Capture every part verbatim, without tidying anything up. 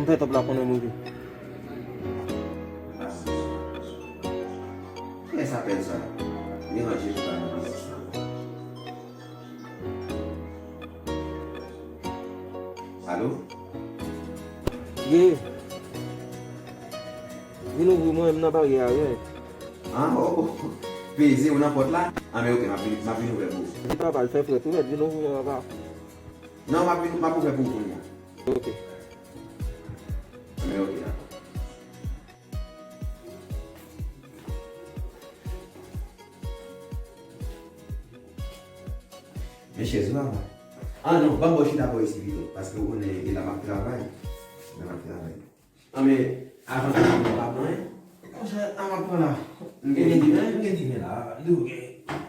Fè top la konnen move. Kiyès apèl sa? Deranje tout la nan biznis la. Alo? Ye. Vin ouvri mwen, m nan baryè a, ye. Ah, oh, oh. Peze ou nan pòt la? Ah, men ok, m ap vin, m ap vin ouvè pou ou. Li pa pral fè frèt, ou mèt vin ouvri mwen, papa. Non, m ap vin, m ap ouvè pou ou kounye a. Ok. Men ok, dakò. Men chèz la, mwen. Ah non, ban m ba w chita bò isi pito, paske ou konnen e la m ap travay. La m ap travay. Ah, men, avan m ap pran, eh? Monchè, a m ap pran la. M gen diven, m gen diven la. Li gen,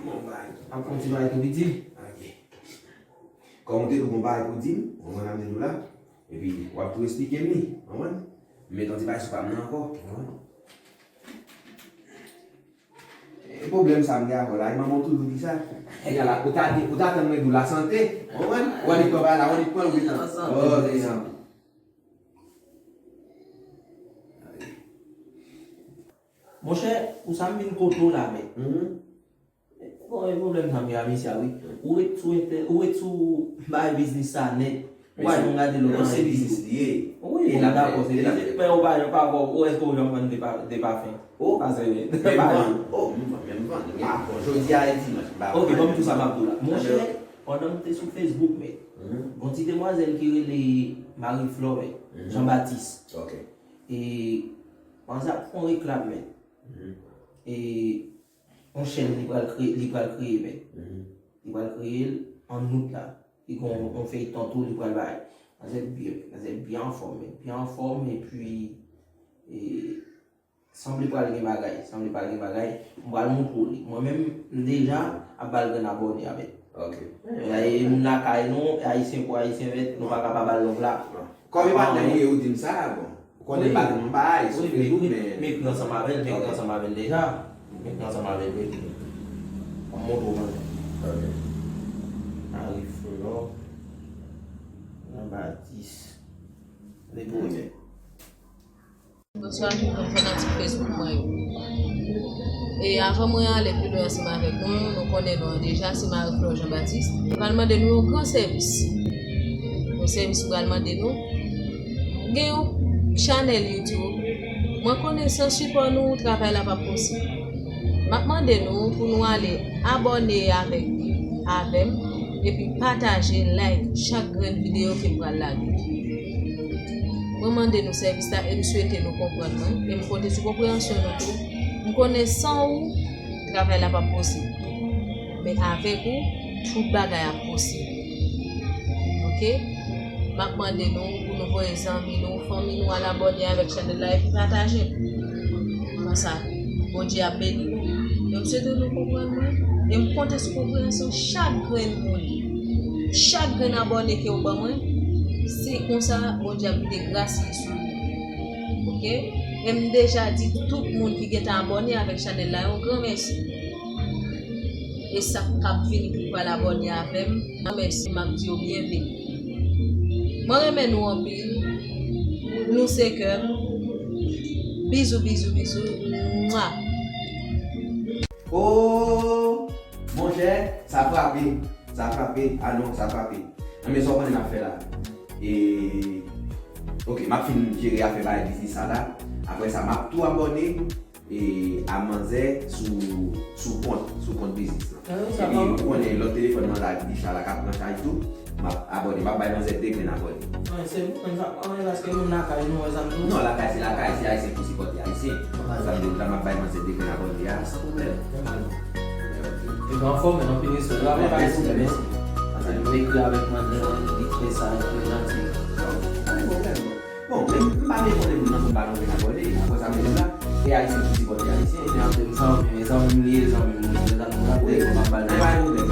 bon, bay. Ap kontinye tou piti. Ok. Kòm ou te di w gon bagay pou di m, ou konprann sa m te di w la, epi w ap tou esplike m li, w konprann? M met yon ti bagay sou pa m nan ankò, w konprann? E pwoblèm sa m gen avè w la, e manman w toujou di sa. Kounye a la, ou ta di, ou ta tann mwen di w lasante, w konprann? W annik pran bagay la, w annik pran l, ou gentan. Oh, gentan. Monchè, pou sa m vin kote w la, men. Bon, e pwoblèm sa m gen a misye a, wi. Ou ret sou entè-, ou ret sou bay biznis sa nèt. Ou pa janm gade lòt bagay. Non, se biznis li ye. Wi, bon, dakò, se biznis. Men ou pa, pa, ou, èske ou janm vann de pa-, de pafen? Oh, pa serye. Men m vann. Oh, m vann, men m vann. Bon, jodi a e dimanch, m pa vann. Ok, ban m di w sa m ap di w la. Monchè, pandan m te sou Facebook, men, gon ti demwazèl ki rele Marie Flore, Jean Baptiste. Ok. E, pandan sa ap fè yon reklam, men. E, yon chèn li pral kreye, li pral kreye, men. Li pral kreye l an out la. Li gon yon feyton tou, li pral bay. Manzè byen, manzè byen anfòm, men. Byen anfòm, epi, e, sanble pral gen bagay, sanble pral gen bagay. M pral montre w li. Mwen menm, m deja ap ba l grenn abòne avè l. Ok. E, e, moun lakay nou, ayisyen pou ayisyen, men, nou pa ka pa ba l love la. Kòm e patnè m ou ye, ou di m sa, bon. Ou konnen m pa gen yon bagay sou Facebook, men m ekri ansanm avè l, m ekri ansanm avè l deja. M ekri ansanm avè l, wi. M ap montre w manzè. Ok. Marie Flore Jean Baptiste. Depi ou menm. Bonswa tout bon fanatik Facebook mwen yo. E avan mwen ale pi lwen ansanm avèk nou, nou konnen non an deja, se Marie Flore Jean Baptiste. M pral mande nou yon gran sèvis. Yon sèvis m pral mande nou. Gen yon chanèl YouTube. Mwen konnen san sipò nou, travay la p ap posib. M ap mande nou pou nou ale abòne avèk, avè m, epi pataje, like chak grenn videyo ke m pral lage. Mwen mande nou sèvis la e m swete nou konprann mwen, e m konte sou konpreyansyon nou tou. M konnen san ou, travay la p ap posib. Men avèk ou, tout bagay ap posib. Ok? M ap mande nou pou nou voye zanmi nou, fanmi nou al abòne avèk chanèl la epi pataje l. Konsa, Bondye ap beni nou. E m swete nou konprann mwen. E m konte sou konpreyansyon chak grenn moun. Chak grenn abòne ke w ban mwen, se konsa Bondye ap vide gras li sou ou. Ok? E m deja di tout moun ki gentan abòne avèk chanèl la yon gran mèsi. E sa k ap vini pou pral abòne avè m, yon mèsi, m ap di yo byenveni. Mwen renmen nou anpil. Nou se kè m. Bizou, bizou, bizou. Mwa. Oh, monchè, sa frape. Sa frape. Ah non, sa frape. Nan men sa w konnen n ap fè la. E, ok, m ap fin jere afè bay biznis sa la. Apre sa, m ap tou abòne e, a manzè sou, sou kont, sou kont biznis lan. Epi ou konnen lòt telefòn manzè ak Disha la k ap pran chaj tou. M ap abòne, m ap bay manzè de grenn abòne. Mwen, se mwen, sa, mwen, paske moun lakay nou, wè sa m di w. Non, lakay se lakay, se ayisyen pou sipòte ayisyen. Sa vle di la, m ap bay manzè de grenn abòne a, san pwoblèm. Epi anfòm, men anpil respè. Mèsi, mèsi. Paske nou ekri avèk manzè, li trè saj, li trè janti. Pa gen pwoblèm. Bon, men m pa byen konnen moun nan pou m ba l yon grenn abòne, apre sa, men la, e ayisyen ki sipòte ayisyen. Ebyen, antre m zanmi, men zanmi m li ye, zanmi m li, men zanmi m ap bay, m ap ba l. Men pa gen pwoblèm,